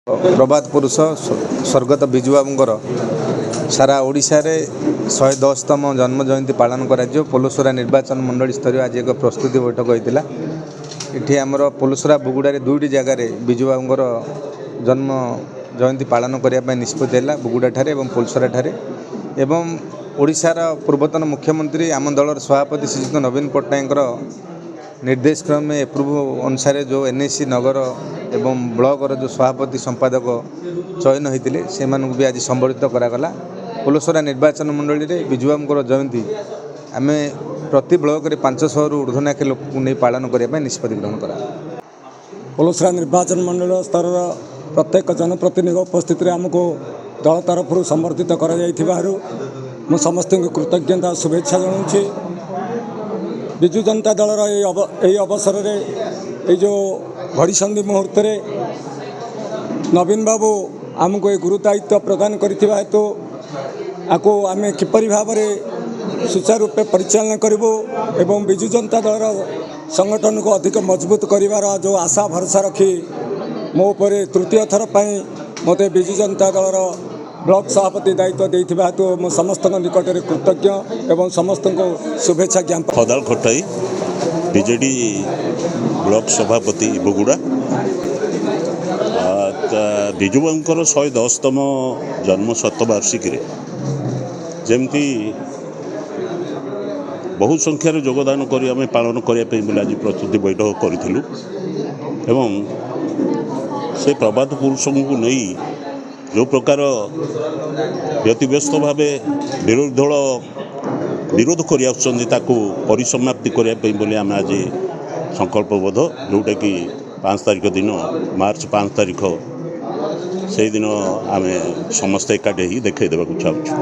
ପ୍ରବାଦ ପୁରୁଷ ସ୍ୱର୍ଗତ ବିଜୁବାବୁଙ୍କର ସାରା ଓଡ଼ିଶାରେ 110ତମ ଜନ୍ମ ଜୟନ୍ତୀ ପାଳନ କରାଯିବ। ପୋଲସରା ନିର୍ବାଚନ ମଣ୍ଡଳୀ ସ୍ତରୀୟ ଆଜି ଏକ ପ୍ରସ୍ତୁତି ବୈଠକ ହୋଇଥିଲା। ଏଠି ଆମର ପୋଲସରା, ବୁଗୁଡ଼ାରେ ଦୁଇଟି ଜାଗାରେ ବିଜୁବାବୁଙ୍କର ଜନ୍ମ ଜୟନ୍ତୀ ପାଳନ କରିବା ପାଇଁ ନିଷ୍ପତ୍ତି ହେଲା, ବୁଗୁଡ଼ାଠାରେ ଏବଂ ପୋଲସରାଠାରେ। ଏବଂ ଓଡ଼ିଶାର ପୂର୍ବତନ ମୁଖ୍ୟମନ୍ତ୍ରୀ, ଆମ ଦଳର ସଭାପତି ଶ୍ରୀଯୁକ୍ତ ନବୀନ ପଟ୍ଟନାୟକଙ୍କର ନିର୍ଦ୍ଦେଶ କ୍ରମେ ଏପ୍ରୁଭ୍ ଅନୁସାରେ ଯେଉଁ ଏନ୍ ଏ ସି, ନଗର ଏବଂ ବ୍ଲକର ଯେଉଁ ସଭାପତି, ସମ୍ପାଦକ ଚୟନ ହୋଇଥିଲେ, ସେମାନଙ୍କୁ ବି ଆଜି ସମ୍ବର୍ଦ୍ଧିତ କରାଗଲା। ପୋଲସରା ନିର୍ବାଚନ ମଣ୍ଡଳୀରେ ବିଜୁବାବୁଙ୍କର ଜୟନ୍ତୀ ଆମେ ପ୍ରତି ବ୍ଲକରେ 500ରୁ ଉର୍ଦ୍ଧ୍ୱ ଲେଖାଏଁ ଲୋକଙ୍କୁ ନେଇ ପାଳନ କରିବା ପାଇଁ ନିଷ୍ପତ୍ତି ଗ୍ରହଣ କରାଗଲା। ପୋଲସରା ନିର୍ବାଚନ ମଣ୍ଡଳ ସ୍ତରର ପ୍ରତ୍ୟେକ ଜନପ୍ରତିନିଧିଙ୍କ ଉପସ୍ଥିତିରେ ଆମକୁ ଦଳ ତରଫରୁ ସମ୍ବର୍ଦ୍ଧିତ କରାଯାଇଥିବାରୁ ମୁଁ ସମସ୍ତଙ୍କୁ କୃତଜ୍ଞତା, ଶୁଭେଚ୍ଛା ଜଣାଉଛି। ବିଜୁ ଜନତା ଦଳର ଏହି ଅବସରରେ, ଏଇ ଯେଉଁ ଘଡ଼ିସନ୍ଧି ମୁହୂର୍ତ୍ତରେ ନବୀନ ବାବୁ ଆମକୁ ଏ ଗୁରୁ ଦାୟିତ୍ୱ ପ୍ରଦାନ କରିଥିବା ହେତୁ ଆକୁ ଆମେ କିପରି ଭାବରେ ସୁଚାରୁ ରୂପେ ପରିଚାଳନା କରିବୁ ଏବଂ ବିଜୁ ଜନତା ଦଳର ସଂଗଠନକୁ ଅଧିକ ମଜବୁତ କରିବାର ଯେଉଁ ଆଶା ଭରସା ରଖି ମୋ ଉପରେ ତୃତୀୟ ଥର ପାଇଁ ମୋତେ ବିଜୁ ଜନତା ଦଳର ବ୍ଲକ ସଭାପତି ଦାୟିତ୍ୱ ଦେଇଥିବା ହେତୁ ମୁଁ ସମସ୍ତଙ୍କ ନିକଟରେ କୃତଜ୍ଞ ଏବଂ ସମସ୍ତଙ୍କୁ ଶୁଭେଚ୍ଛା ଜ୍ଞାପନ। ଖଦାଲ ଖଟାଇ, ବିଜେଡ଼ି ବ୍ଲକ ସଭାପତି, ବୁଗୁଡ଼ା। ବିଜୁବାବୁଙ୍କର 110ତମ ଜନ୍ମ ଶତବାର୍ଷିକୀରେ ଯେମିତି ବହୁ ସଂଖ୍ୟାରେ ଯୋଗଦାନ କରି ଆମେ ପାଳନ କରିବା ପାଇଁ ବୋଲି ଆଜି ପ୍ରସ୍ତୁତି ବୈଠକ କରିଥିଲୁ। ଏବଂ ସେ ପ୍ରବାଦ ପୁରୁଷଙ୍କୁ ନେଇ ଯେଉଁ ପ୍ରକାର ବ୍ୟତିବ୍ୟସ୍ତ ଭାବେ ବିରୋଧୀ ଦଳ ବିରୋଧ କରି ଆସୁଛନ୍ତି, ତାକୁ ପରିସମାପ୍ତି କରିବା ପାଇଁ ବୋଲି ଆମେ ଆଜି ସଂକଳ୍ପବଦ୍ଧ, ଯେଉଁଟାକି 5 ତାରିଖ ଦିନ, ମାର୍ଚ୍ଚ 5 ତାରିଖ, ସେଇଦିନ ଆମେ ସମସ୍ତେ ଏକାଠି ହେଇକି ଦେଖାଇ ଦେବାକୁ ଚାହୁଁଛୁ।